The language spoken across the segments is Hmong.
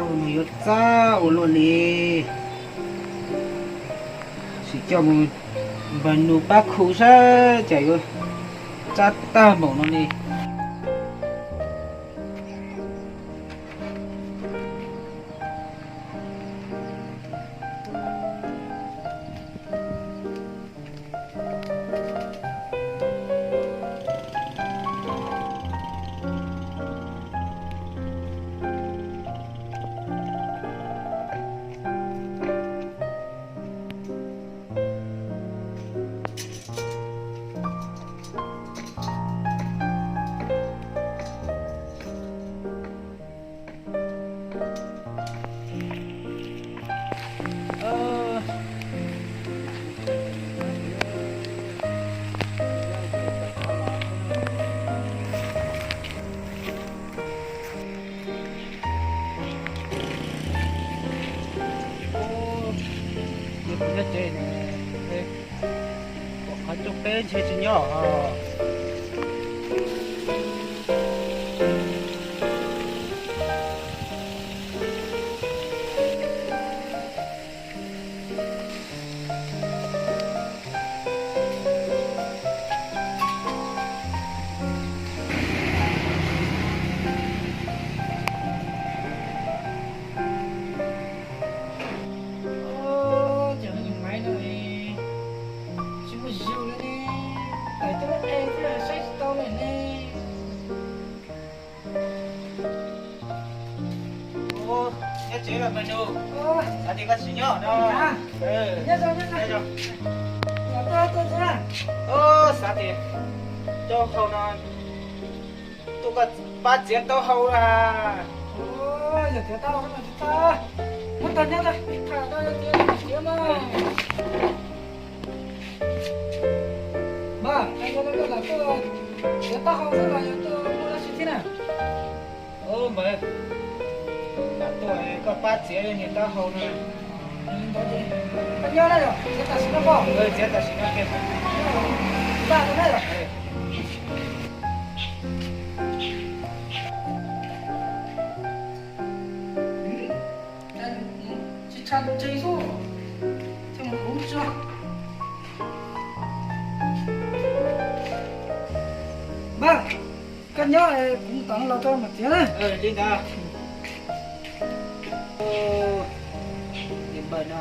Nws yuav txab ua luaj li. Sim coj mus npawg Nus pab khu saib cas yuav txab tag npaum no li. Qhov rooj peb ntshe tsis nyob os. Cov me nyuam maiv no tsis muaj zug li ne, tawm tuaj lub qe thiab saib tsis tau lawm ne. Nyob tsev los me nus, xav tias koj tsis nyob no. Nyob zoo, nyob zoo. Xav tias taub hau no tuaj koj pab txiav taub hau na. Yog txiav taub hau no tsis tau, muab tag nyob tag, ib qho tau txiav mas txiav mas. Npawg, yog li koj lam tuaj txiav taub hau xwb los yog tuaj muaj dab tsi thiab na? Npawg, lam tuaj koj pab txiav niag taub hau no. Koj nyob na yog txiav tam sim no pom. Txiav tam sim no kiag. Npaj tau na yog. Tsis tshaj ntse xwb, thiaj mus kuv tso. Npawg, koj nyob kuv tom no los tau mam txiav na. Li ntawd. Npawg no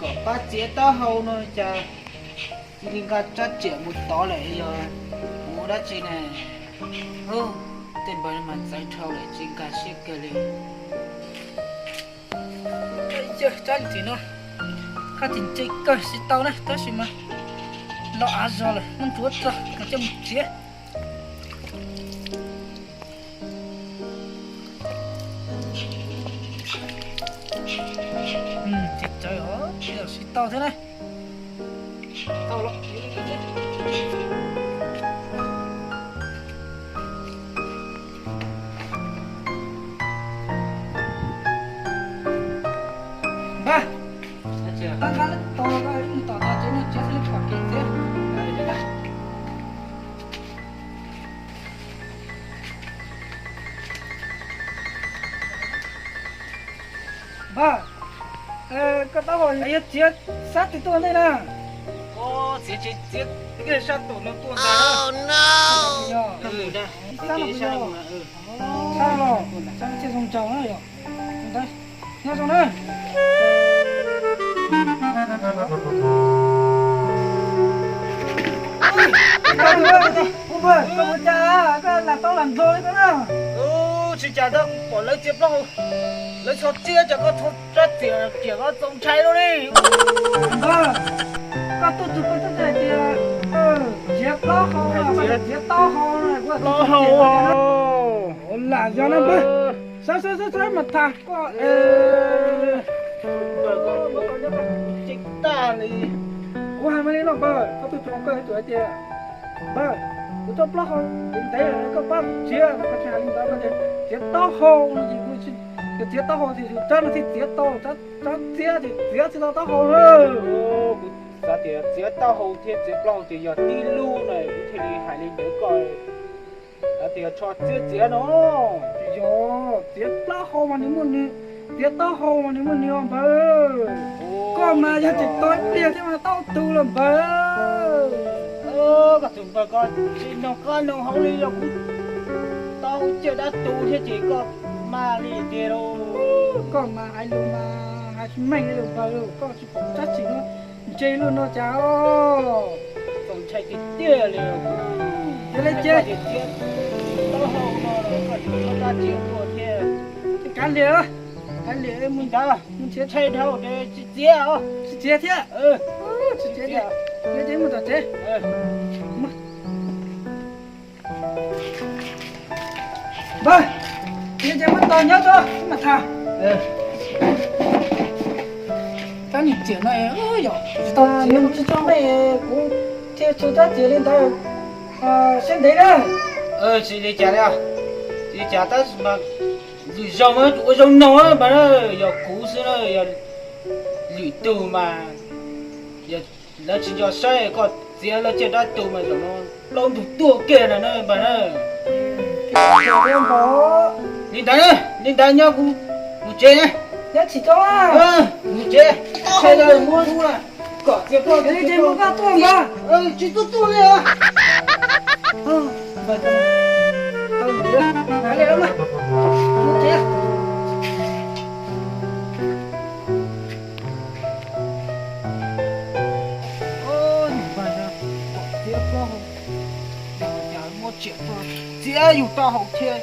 kom pab txiav taub hau no cas cia li nqa rab riam mus tod lawm, yog mus ua dab tsi ne? Tej npawg no mas txawv dhau lawm, tsis nkag siab kiag li. Yawg rab riam no, koj tsis ntse kawg tsis tau na, tab sis mas los av zog lawm, muab ntxuav txog kom coj mus txiav. Txiav tsawv os, txiav tsis tau thiab na. Npawg, tab nqa lub tos, ib mus tom tod tsev no txiav txhua lub pom kev txiav. Npawg, koj taub hau yog txiav sab twg tuaj ntej na? Txiav tsis txiav, sab tom no tuaj ntag. Sab los, sab no thiaj zoo nraug na yog. Nyob zoo na. Koj ua cas koj lam tau lam nrog li koj na? Tsis cas, pom lawv txiav plaub hau, lawv txhos txiab, cas koj txhos rab riam, riam koj txaus ntshai lawm li. Npawg, koj tuaj txug koj twb hais tias txiav plaub hau, txiav taub hau, plaub hau. Lam yog na npawg, sawv sawv sawv sawv mas tham koj. Tag li, kuv hais mas li no npawg, koj tuaj txug koj ib tug hais tias npawg, kuv tuaj plaub hau ntev ntev, koj pab kuv txiav, koj tsis hais li ntawd, koj tias txiav taub hau no ces kuv, txiav taub hau ces yus rab no thiaj txiav tau, rab txiab ces txiav tsis tau taub hau na. Kuv xav tias txiav taub hau thiab txiav plaub hau ces yog tib lub na, kuv thiaj li hais li ntawd koj. Tias tsho txiav txiav no. Yog txiav plaub hau mas nws muaj nws, txiav taub hau mas nws muaj nws os npawg. Koj mas yog tseem tau ib pliag thiab mas tau tu lawm npawg. Koj tus npawg ko tsis noog qab noog hau li los kuv tau ciaj dab tu thiab ces koj mas li tiag lauj. Koj mas hais lus mas hais tsis meej li lawm npawg, koj tsis pom dab tsi no, ntse luaj no cas os. Txaus ntshai tiag tiag li. Yog li ces taub hau no koj tsis muaj dab tsi ua thiab. Kav liam, kav liam mus ntawd, mus nrhiav ntshai dhau tsis txiav os. Tsis txiav thiab. Tsis txiav thiab. Yog ces mus tom tsev. Npawg, yog ces muab tos nyob tso mam tham. Kab nim txiam no yog tsis tau txiav mus tsis tso me, kuv thiaj tsis tab txiav li ntawd. Siab ntev na. Tsis li cas li, tsis li cas tab sis mas lwm zaug mas ua zoo noog mas na, yog kuv xwb na, yog lwm tug mas yog lawv tsis nco saib koj txiav lawv ciaj dab tu mas zaum no plaub ntug tuaj kiag na mas na. Li ntawd, li ntawd nyob kuv mus tsev na. Mus tsev, kom txiav koj tsis tuaj tuaj li. Txiav yus taub hau thiab.